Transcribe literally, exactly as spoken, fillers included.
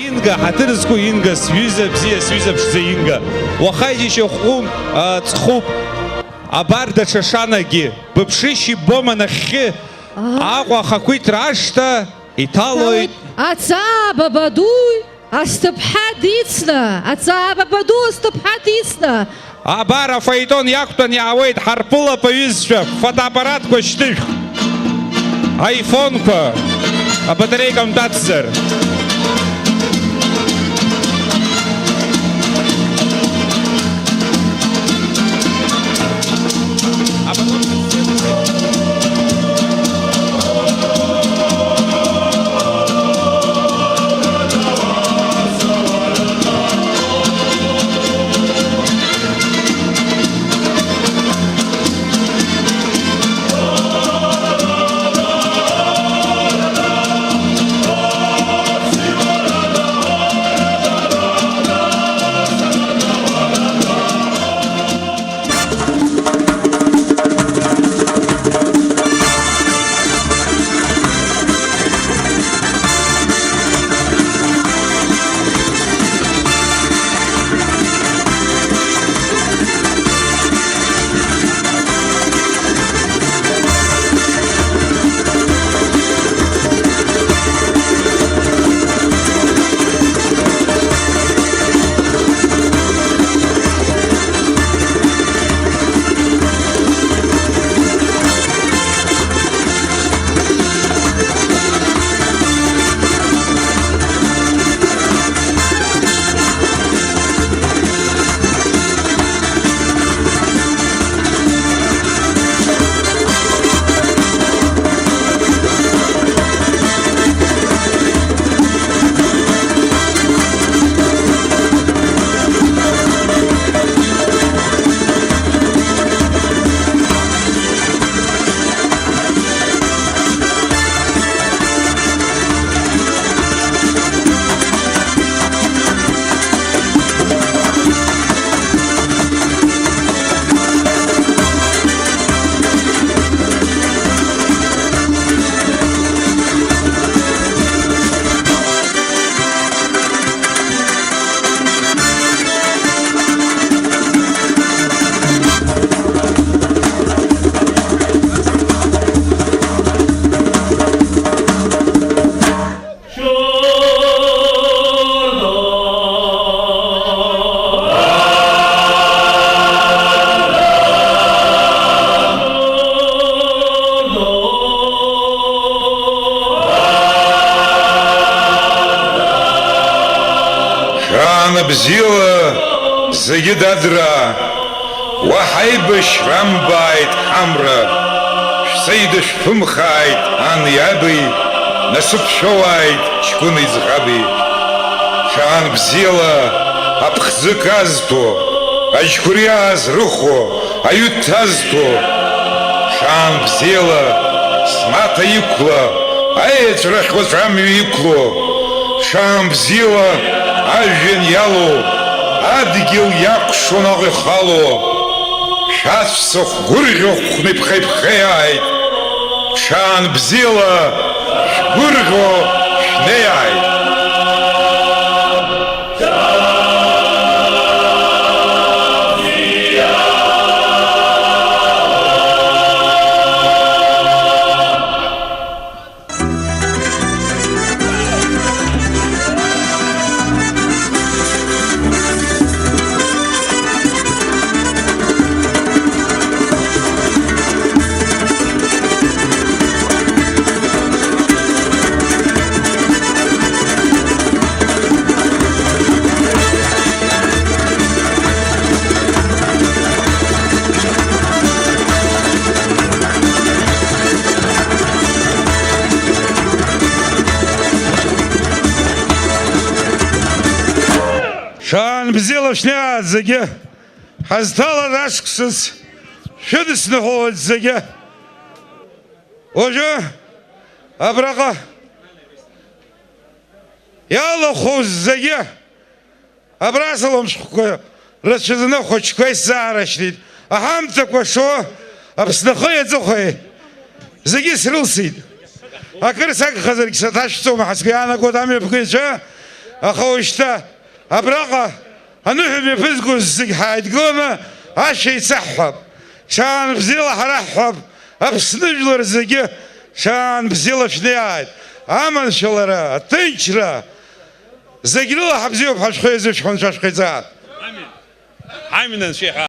Инга, ҳаҭыр зқәу Инга, сҩыза бзиа, сҩыза ԥшӡа Инга. Уаха иџьашьахәы, а, ҵхуп. Абар даҽа шанагьы, быԥшышь иббома нахьхьи? Аа. Аҟәа ахақәиҭра ашҭа иҭалоит. Аҵаа бабадуи асҭыԥҳа дицны, аҵаа бабаду асҭыԥҳа дицны. Абар афаетон иақәтәан иаауеит ҳарԥылап аҩызцәа, фотоаппаратқәа шьҭышәх, аифонқәа, абатареика мтәацзар. Шәаанбзиала, зегьы дадраа! Уаҳа аибашьра амбааит ҳамра, шәца идышәԥымхааит ани аби, насыԥ шәоуааит ҷкәыни ӡӷаби. Шәаан бзиала аԥхӡы казҭәо, аџьқәриаа зрыхәо, аҩы дҭазҭәо. Шәаан бзиала смаҭа иқәла, аеҵәрахь уаҵәы амҩа иқәло. Шаан бзиала ажәҩан иалоу, адгьыл иакәшо наҟ ихало, шәаҵәца хәгәырӷьо хәнеиԥхеиԥхеиааит, шаан бзиала шәгәырӷьо шәнеиааит. Шаан бзиала шәнеиааит зегьы, ҳазҭалаз ашықәсаз шәыдысныҳәалоит зегьы. Уажәы абраҟа иалахәу зегьы, абра асалам шәҟәқәа рацәаӡаны ахәыҷқәа исзаарышьҭит. Аҳамҭақәа шо, Аԥсны ахи аҵыхәеи зегьы срылсит. Акыр сагхазаргь саҭашәҵом ҳәа сгәы иаанагоит амҩаԥгаҩцәа. Аха уажәшьҭа абраҟа аныҳәа мҩаԥызгоз зегь ҳааидгыланы ашәа еицаҳҳәап. Ҽаан бзиала ҳара ҳҳәап, Аԥсны жәлар зегьы ҽаан бзиала шәнеиааит. Аманшәалара, аҭынчра, зегь рыла ҳабзиоуп ҳәа шәхы иазышәҳәо Анцәа шәхаҵа. Амин, Анцәа иҳәа.